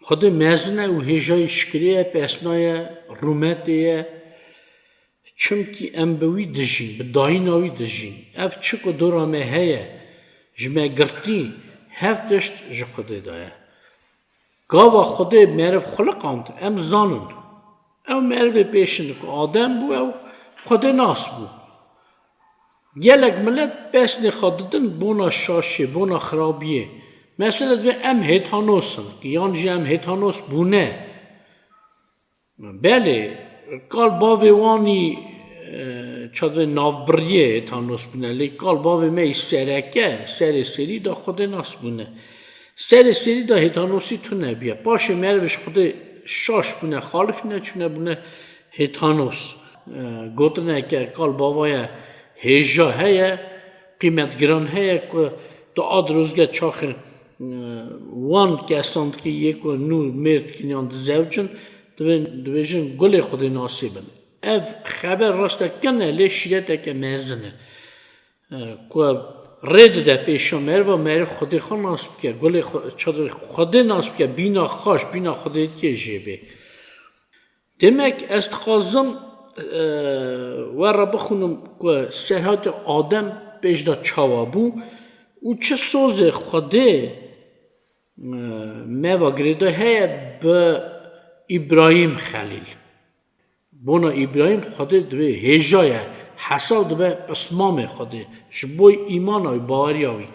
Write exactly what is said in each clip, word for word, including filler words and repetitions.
Xwedê mezin e û hêjayî şikirê ye, pesna ye, rûmetê ye. Çimkî em bi wî dijîn, bi dayîna wî dijîn. Ev çi ku dora me heye, ji me girtî, her tişt ji Xwedê de ye. Gava Xwedê meriv xuliqand, em zanin. Ew merivê pêşin ku Adem bû, ew Xwedê nas bû. Gelek milet pesnê xwe didin bona şaşê, bona xirabiyê. Mesele divê em hêtanos in, yan jî em hêtanos bûne. Belê, kal bavê wanî, e, çadivê navbiriyê hêtanos bûne, lê kal bavê me yî sereke, serê serî de Xwedê nas bûne. Serê serî de hêtanosî tune bûye. Paşê meriv ji Xwedê şaş bûne, xalifîne çûne bûne hêtanos. E, gotineke kal bava ye, hêja heye, qîmetgiran heye ku tu ad rozge çaxê, e, wan kesan dikî yê ku nû mêr dikin yan dizewicin, dibê-, dibêjin gulê Xwedê nasê bin. Ev xeber rastek kin e, lê şîreteke mezin e. E, ku rê dide pêşa meriva, meriv Xwedê xwe nas bike, gulê xwe, çadivê Xwedê nas bike, bîna xaş, bîna Xwedêtiyê jê bê. Demek ez dixwazim, e, we re bixwînim ku serhatê Adem pêş de çawa bû û çi sozê Xwedê, e, me ve girêdayî heye bi Îbrahîm Xelîl. Bona Îbrahîm Xwedê divê hêja ye, hesab dibe pismamê Xwedê, ji bo îmana wî, baweriya wî.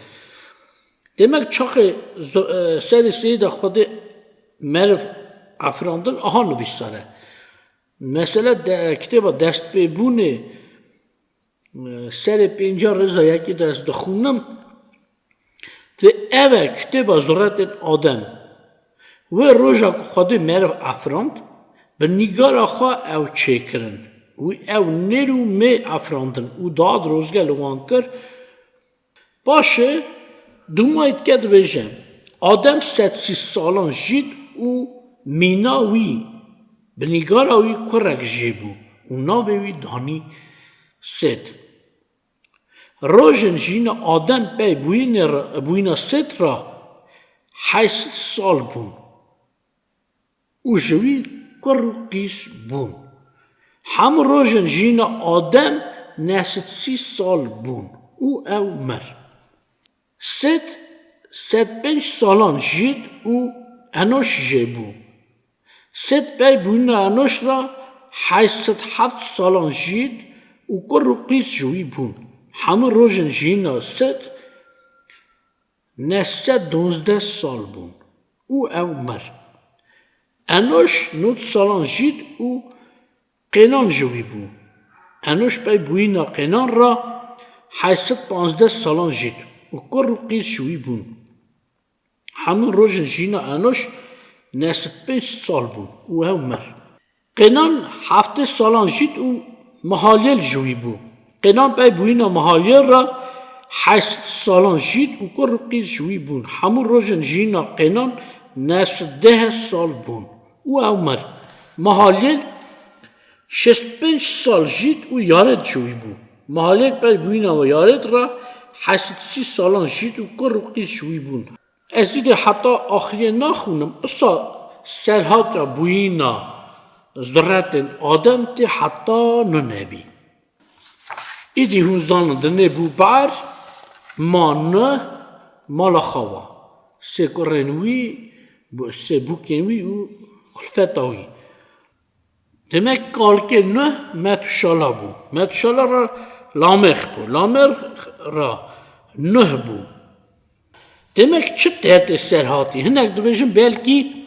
Demek çaxê zo-, e, serê serî de Xwedê meriv afirandin, aha nivîsar e. Mesele de, kitêba destpêbûnê, e, serê pênca rêza yekê de ez dixwînim. Divê ev e kitêba zuretên Adem. Wê roja ku Xwedê meriv afirand, bi nîgara xwe ew çêkirin. Wî ew nêr û mê afirandin û dad rozge li wan kir. Paşê dûmayî dike dibêje, Adem sed sî salan jît û mîna wî bi nîgara wî kurek jêbû û navê wî danî Sêt. Rojên jiyîna Adem pey bûyînê re, bûyîna Sêt re heyşt sal bûn û ji wî kur û qîz bûn. Hemû rojên jiyîna Adem neh sed sî sal bûn û ew mir. Sêt sed pênc salan jît û Enoş jêbû. Sêt pey bûyîna Enoş re heyşt sed heft salan jît û kur û qîz ji wî bûn. Hemû rojên jiyîna Sêt neh sed duwazdeh sal bûn û ew mir. Enoş nod salan jît û Qênan ji wî bû. Enoş pey bûyîna Qênan re heyşt sed panzdeh salan jît û kur û qîz ji wî bûn. Hemû rojên jiyîna Enoş neh sed pênc sal bûn û ew mir. Qênan heftê salan jît û Mihalyêl ji wî bû. Qênan pey bûyîna Mihalyêl re heyşt sed salan jît û kur û qîz ji wî bûn. Hemû rojên jiyîna Qênan neh sed deh sal bûn û ew mir. Mihalyêl şêst pênc sal jît û Yared ji wî bû. Mihalyêl pey bûyîna Yared re heyşt sî salan jît û kur û qîz ji wî bûn. Ez îdî heta axiriyê naxwînim, isa serhatiya bûyîna zuretên Adem tê heta Nuh nebî. Îdî hûn zanin dinê bû ber ma Nuh mala xwe ve. Sê kurên wî, sê bûkên wî û kulfeta wî. Demek kalkê Nuh Metûşala bû. Metûşala re Lamex bû. Lamex re Nuh bû. Demek çi dertê serhatî? Hinek dibêjin belkî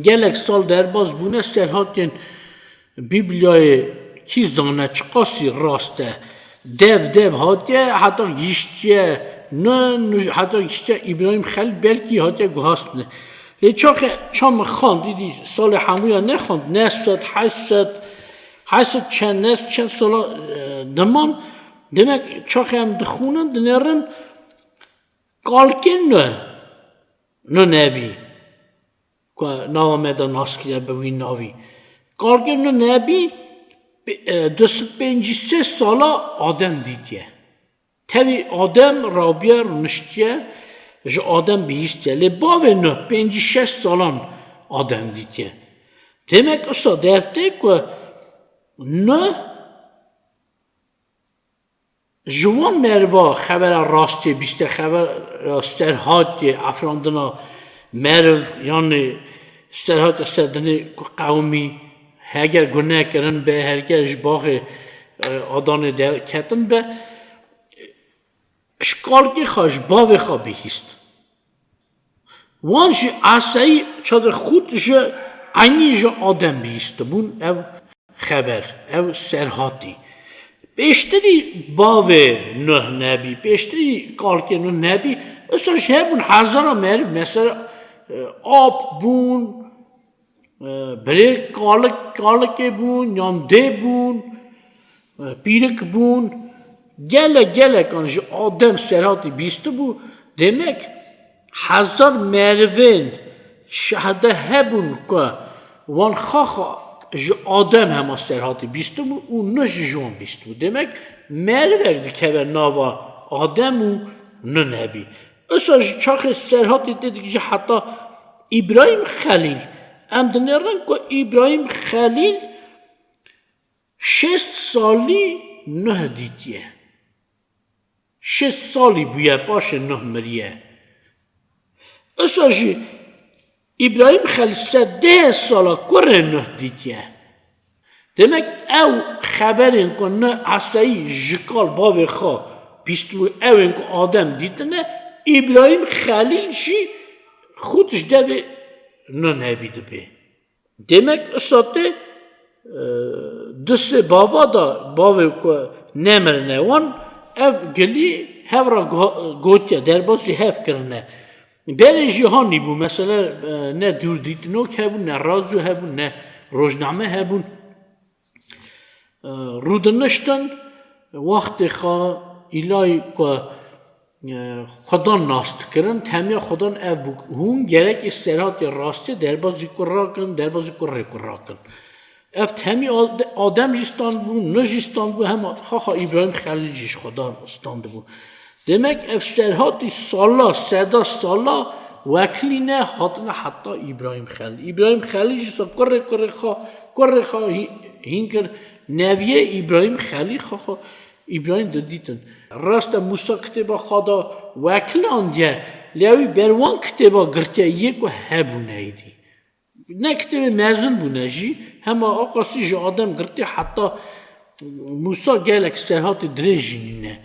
gelek sal derbas bûne serhatiyên Bîblyayê kî zane çiqasî rast e. Dev dev hatiye heta gihiştiye Nuh, Nuh heta gihiştiye Îbrahîm Xelîl belkî hatiye guhastine. Lê çaxê ça min xwend, îdî salê hemûya nexwend, neh sed, heyşt sed, heyşt sed çend, neh sed çend sala, e, diman, demek çaxê em dixwînin, dinêrin, kalkê Nuh, Nuh nebî, ku nava me de nas kiriye bi wî navî. Kalkê Nuh nebî, e, du sed pêncî sê sala Adem dîtiye. Tevî Adem rabiye, rûniştiye, ji Adem bihîstiye. Lê bavê Nuh pêncî şeş salan Adem dîtiye. Demek usa dertê ku Nuh ji wan meriva xebera rastiyê bîste, xebera serhatiyê, efrandina meriv, yanî serhatiya ser dinê ku qewimî, heger gune kirin be, heger ji baxê, e, Adanê derketin be, ji kalkê xwe, ji bavê xwe bihîst. Wan jî eseyî çaxê xût ji eynî ji Adem bihîstibûn ev xeber, ev serhatî. Pêştirî bavê Nuh nebî, pêştirî kalkê Nuh nebî, usa jî hebûn hezara meriv, mesela, e, ap bûn, e, birê kalik, kalikê bûn, yan dê bûn, e, pîrik bûn. Gelek, gelekan ji Adem serhatî bîstibû. Demek hezar merivên şehde hebûn ku wan xaxa ji Adem hema serhatî bîstibû û Nuh jî ji wan bîstibû. Demek merivek dikeve nava Adem û Nuh nebî. Usa ji çaxê serhatî tê digihîje heta Îbrahîm Xelîl. Em dinêrin ku Îbrahîm Xelîl şêst salî Nuh dîtiye. Şêst salî bûye paşê Nuh miriye. Usa jî Îbrahîm Xelîl sed deh sala kurê Nuh dîtiye. Demek ew xeberên ku Nuh eseyî ji kal bavê xwe bîstibû, ew ên ku Adem dîtine, Îbrahîm Xelîl jî xût ji devê Nuh nebî dibe. Demek usa tê, e, du sê bava da, bavê ku nemirine wan, ev gilî hev re go-, gotiye, derbasî hev kirine. Berê jî hanî bû, mesela, e, ne dûr dîtinok hebûn, ne radyo hebûn, ne rojname hebûn. E, rûdiniştin, wextê xwe îlay ku, e, Xudan nas dikirin, temiya Xudan ev bû. Hûn gerekê serhatê rastê derbazî ku rakin, derbazî ku rê ku rakin. Ev temî Ad-, Adem jî stand bû, Nuh jî stand bû, hema xaxa Îbrahîm Xelîl jî ji Xudan stand bû. Demek ev serhatî sala, seda sala wekilîne hatine heta Îbrahîm Xelîl. Îbrahîm Xelîl jî sa kurê kurê xwe, kurê xwe hî-, hîn kir, neviyê Îbrahîm Xelîl xwe xwe Îbrahîm didîtin. Rast e Mûsa kitêba xwe da wekilandiye, lê ew ber wan kitêba girtiye yê ku hebûne êdî. Ne kitêbê mezin bûne jî, hema aqasî ji Adem girtî heta Mûsa gelek serhatê dirêj jî nîne.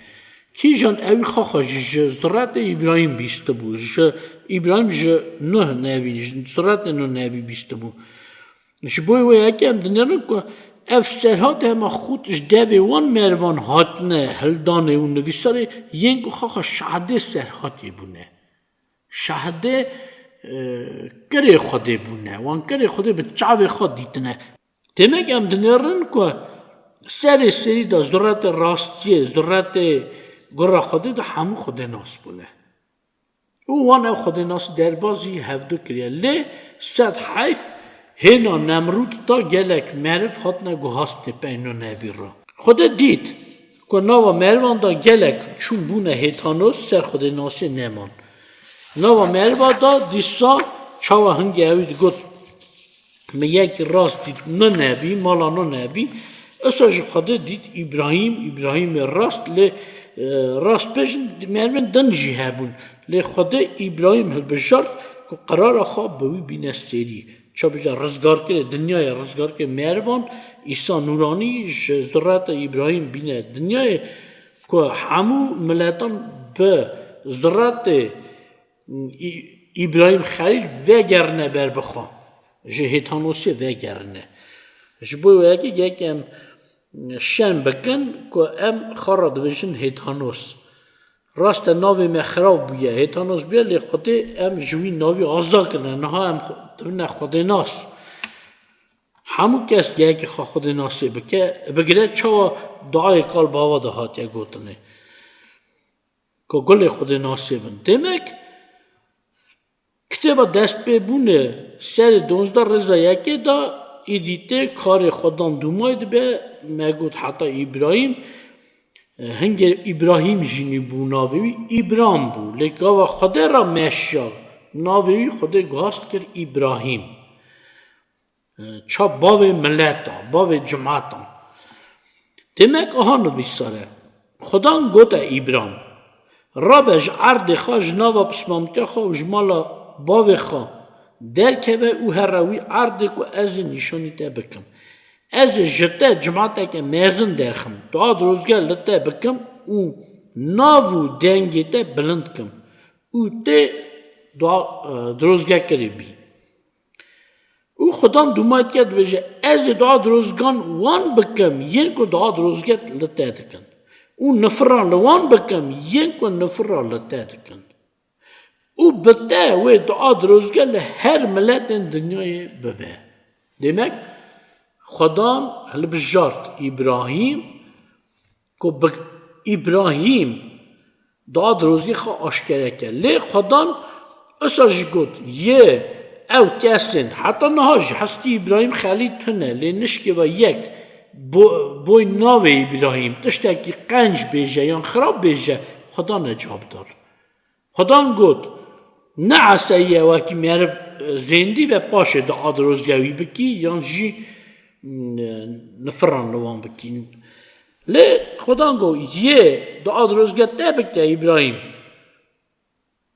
Kîjan ewî xaxa jî ji zuretê Îbrahîm bîstibû, ji Îbrahîm ji Nuh nebî, ji zuretê Nuh nebî bîstibû. Ji bo wê yekê em dinêrin ku ev serhatê hema xût ji devê wan merivan hatine hildanê û nivîsarê yên ku xaxa şahdê serhatê bûne. Şahdê, e, kirê Xwedê bûne. Wan kirê Xwedê bi çavê xwe dîtine. Demek em dinêrin ku serê serî de zuretê rastiyê, zuretê gura Xwedê de hemû Xwedênas bûne. Û wan ev Xwedênasî derbazî hevdu kiriye. Lê sed heyf hêna Nemrûd da gelek meriv hatine guhastinê pey Nuh nebî re. Xwedê dît ku nava merivan da gelek çûn bûne hêtanos, ser Xwedênasê neman. Nava meriva da dîsa çawa hingê ewî digot, min yekî rast dît, Nuh nebî, mala Nuh nebî. Usa jî Xwedê dît Îbrahîm, Îbrahîmê rast, lê, e, rast bêjin merivên din jî hebûn. Lê Xwedê Îbrahîm hilbijart ku qerara xwe bi wî bîne serî. Çabêje rizgarkirê dinyayê, rizgarkirê merivan, Îsa Nûranî ji zureta Îbrahîm bîne dinyayê ku hemû miletan bi zuretê Î-, Îbrahîm Xelîl vegerine ber bi xwe. Ji hêtanosê vegerine. Ji bo wê yekê gerek em şerm bikin ku em xwe re dibêjin hêtanos. Rast e navê me xirab bûye, hêtanos bûye, lê Xwedê em ji wî navî aza kirine. Niha em xwe-, dibine Xwedênas. Hemû kes gerek xwe Xwedênasê bike, bigire çawa duayê kal bava de hatiye gotinê. Ku gulê Xwedênasê bin. Demek, kitêba destpêbûnê serê donzdeh rêza yekê de îdî tê karê Xwedan dûmay dibe, me got heta Îbrahîm, e, hingê Îbrahîm jî nîbû navê wî, Îbram bû. Lê gava Xwedê re meşiya, navê wî Xwedê guhast kir Îbrahîm. E, ça bavê mileta, bavê cimata. Demek aha nivîsar e. Xudan gote Îbram, rabe ji erdê xwe, ji nava pismamtiya xwe û ji mala bavê xwe derkeve û here wî erdê ku ez ê nîşanî te bikim. Ez ê ji te cimateke mezin derxim. Dua dirozge li te bikim û nav û dengê te bilind kim. Û tê dua, e, dirozgekirê bî. Û Xudan dûma dike dibêje, ez ê dua dirozgan wan bikim, yên ku dua dirozge li te dikin. Û nifiran li wan bikim, yên ku nifira li te dikin. Û bi te wê dua dirozge li her miletên dinyayê bibe. Demek, Xudan hilbijart Îbrahîm, ku bi Îbrahîm dua dirozî xwe aşkere ke. Lê Xudan usa jî got, yê ew kesên, heta niha jî hestî Îbrahîm Xelîl tune, lê nişkê ve yek bo-, boy navê Îbrahîm, tiştekî qenc bêje yan xirab bêje, Xudan ne cevab dar. Xudan got, ne eseye wekî meriv, e, zêndî be paşê dua dirozge wî bikî, yan jî, m, e, nifiran li wan bikî. Lê Xudan got, yê dua dirozge te bike Îbrahîm.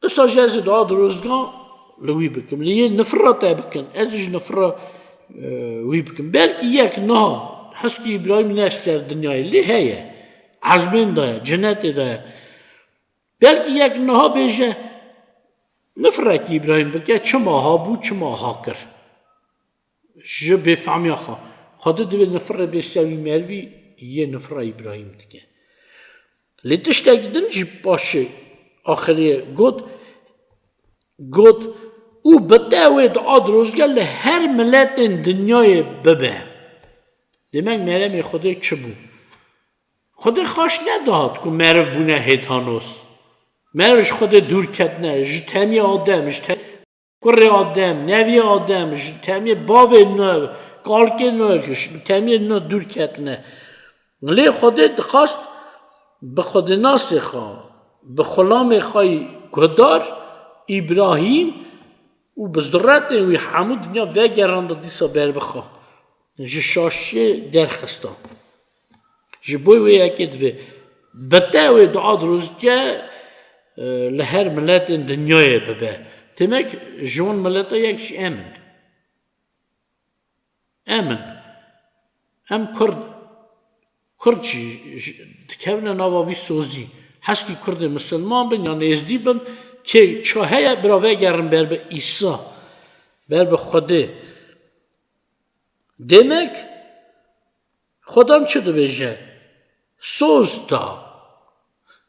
Usa jî ez ê dua dirozga li wî bikim. Lê yê nifira te bikin. Ez ê ji nifira, e, wî bikim. Belkî yek niha hestî Îbrahîm ne ser dinyayê, lê heye. Ezmên de ye, cinetê de ye. Belkî yek niha bêje, nifirekî Îbrahîm bike, çima ha bû, çima ha kir. Ji bêfehmiya xwe. Xwedê divê nifirê bê ser wî merivî, yê nifira Îbrahîm dike. Lê tiştekî din jî paşê axiriyê got, got, û bi te wê dua dirozge li her miletên dinyayê bibe. Demek meremê Xwedê çi bû? Xwedê xaş nedihat ku meriv bûne hêtanos. Meriv ji Xwedê dûr ketine, ji temiyê Adem, ji te-, kurê Adem, neviyê Adem, ji temiyê bavê nû, kalkê nû, ji temiyê nû dûr ketine. Lê Xwedê dixwast bi xwedênasê xwe, bi xulamê xwe yî guhdar, Îbrahîm, û bi ziretên wî hemû dinya vegeranda dîsa ber bi xwe. Ji şaşiyê derxista. Ji bo wê yekê divê, bi te wê dua dirozge, e, li her miletên dinyayê bibe. Demek ji wan mileta yek jî em in. Em in. Em Kurd, Kurd jî, jî dikevine nava vî sozî. Heskî Kurdê misilman bin yan êzdî bin, kê ça heye bira vegerin ber bi Îsa, ber bi Xwedê. Demek, Xudan çi dibêje? Soz da.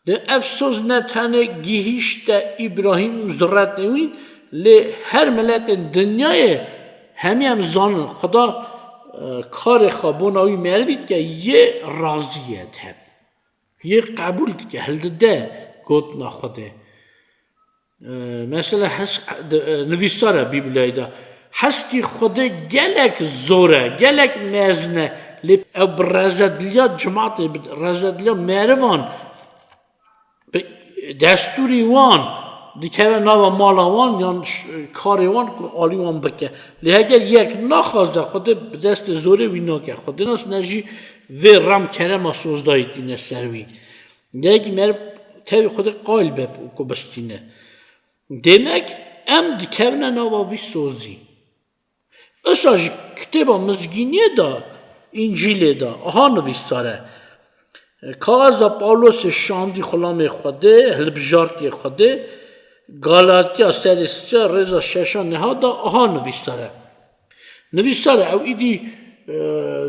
De ev soz ne tenê gihîşte Îbrahîm û ziretê wî, lê her miletên dinyayê hemî em zanin, Xuda, e, karê xwe bona wî merivî dike, yê razî ye tev. Yê qebûl dike, hildide gotina Xwedê. E, mesela hes-, de, e, nivîsar e Bîblyayê de. Hestî Xwedê gelek zor e, gelek mezin e. Lê ew bi rezediliya cimatê, bi rezediliya merivan, bi destûrî wan dikeve nava mala wan yan ş-, karê wan ku alî wan bike. Lê heger yek naxwaze, Xwedê bi destê zorê wî nake. Xwedênas ne jî vê rem kerema sozdayî tîne ser wî. Gelekî meriv tevî Xwedê qayil be ku bistîne. Demek em dikevine nava vî sozî. Usa ji kitêba Mizgîniyê de, Încîlê de, aha nivîsar e. Kaxeza Pawlosê şandî xulamê Xwedê, hilbijartiyê Xwedê, Galatiya serê sê rêza şeşa neha de aha nivîsar e. Nivîsar e, ew îdî, e,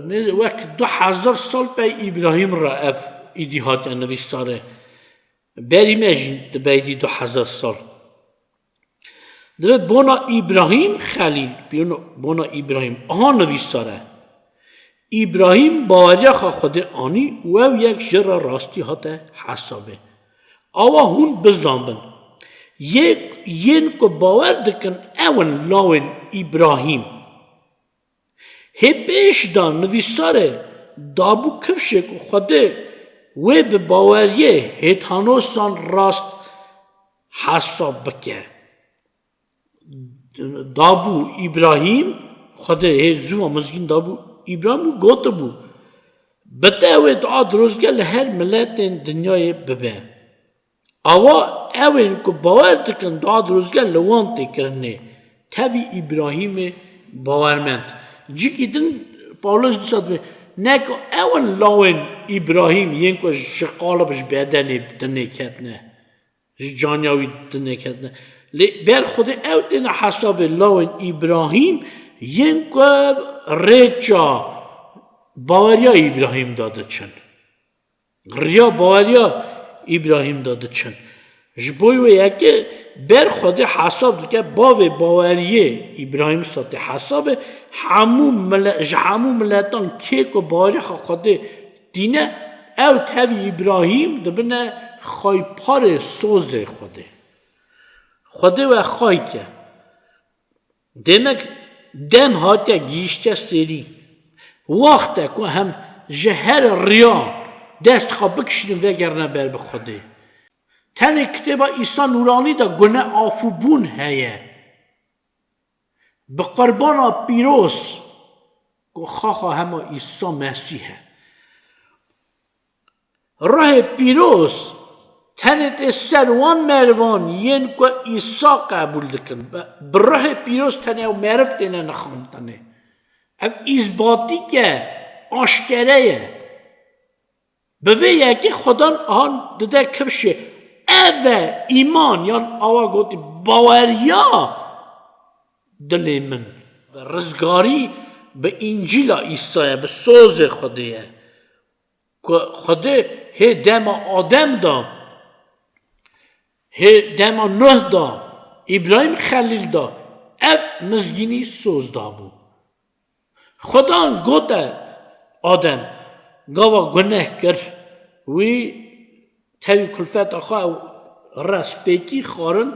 nê-, wek du hezar sal pey Îbrahîm re ev îdî hatiye nivîsarê. Berî me jî dibe îdî du hezar sal. Dibe bona Îbrahîm Xelîl, bona, bona Îbrahîm, aha nivîsar e. Îbrahîm baweriya xwe Xwedê anî û ew yek ji re rastî hate hesabê. Awa hûn bizanbin. Yê, yên ku bawer dikin ew in lawên Îbrahîm. Hê pêş de nivîsarê dabû kifşê ku Xwedê wê bi baweriyê hêtanosan rast hesab bike. Dabû Îbrahîm, Xwedê hê zû a mizgîn dabû Îbrahîm û gotibû, bi te wê dua dirozge li her miletên dinyayê bibe. Awa ew ên ku bawer dikin dua dirozge li wan tê kirinê, tevî Îbrahîmê bawermend. Cîkî din Pawlos dîsa dibê, ne ku ew in lawên Îbrahîm yên ku ji qalib ji bedenê dinê ketine, ji caniya wî dinê ketine. Lê ber Xwedê ew têne hesabê lawên Îbrahîm yên ku rêça baweriya Îbrahîm de diçin. Riya baweriya Îbrahîm de diçin. Ji bo wê yekê ber Xwedê hesab dike, bavê baweriyê Îbrahîm sa tê hesabê, hemû mile-, ji hemû miletan kê ku baweriya xwe Xwedê tîne, ew tevî Îbrahîm dibine xayparê sozê Xwedê. Xwedê we xay ke. Demek dem hatiye gihîşte serî. Wext e ku em ji her riya dest xwe bikişînin vegerine ber bi Xwedê. Tenê kitêba Îsa Nûranî de gune afûbûn heye. Bi qurbana pîroz ku xaxa hema Îsa Mesîh e. Ruhê Pîroz tenê tê ser wan merivan yên ku Îsa qebûl dikin. Bi, bi Ruhê Pîroz tenê ew meriv têne nixandinê. Ev îzbatîk e, aşkere ye. Bi vê yekê Xudan an dide kifşê. Ev e îman, yan awa gotî baweriya dilê min. Rizgarî bi Încîla Îsa ye, bi sozê Xwedê ye. Ku Xwedê hê dema Adem da, hê dema Nuh da, Îbrahîm Xelîl da, ev mizgînî soz dabû. Xudan gote Adem, gava guneh kir, wî tevî kulfeta xwe ew res fêkî xwarin,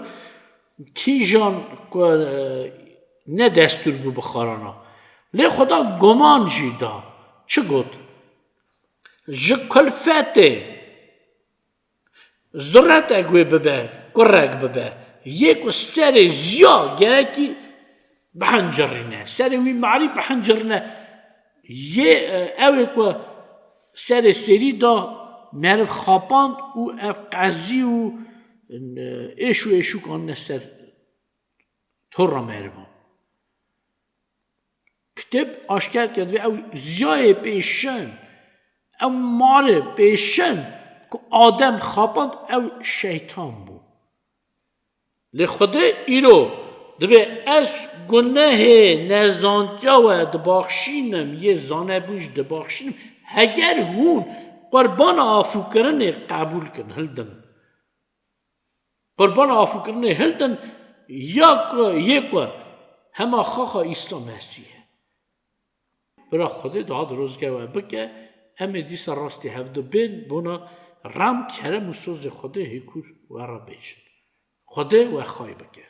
kîjan ku, e, ne destûr bû bixwarana. Lê Xudan guman jî da. Çi got? Ji kulfetê zurretek wê bibe, kurek bibe. Yê ku serê ziya gerekî bihincirîne. Serê wî marî bihincirîne. Yê, e, ew ê ku serê serî da meriv xapand û ev qezî û, e, êş û êşûk anine ser torra merivan. Kitêb aşker kir, divê ew ziyayê pêşin, ew marê pêşin ku Adem xapand, ew şeytan bû. Lê Xwedê îro dibê, ez gunehê nezantiya we dibaxşînim, yê zanebûn jî dibaxşînim, heger hûn qurbana afûkirinê qebûl kin, hildin. Qurbana afûkirinê hildin, ya ku yê ku hema xaxa Îsa Mesîh e. Bira Xwedê dua dirozge we bike, em ê dîsa rastî hevdu bên bona rem, kerem û sozê Xwedê hêkûr we re bêjin. Xwedê we xay bike.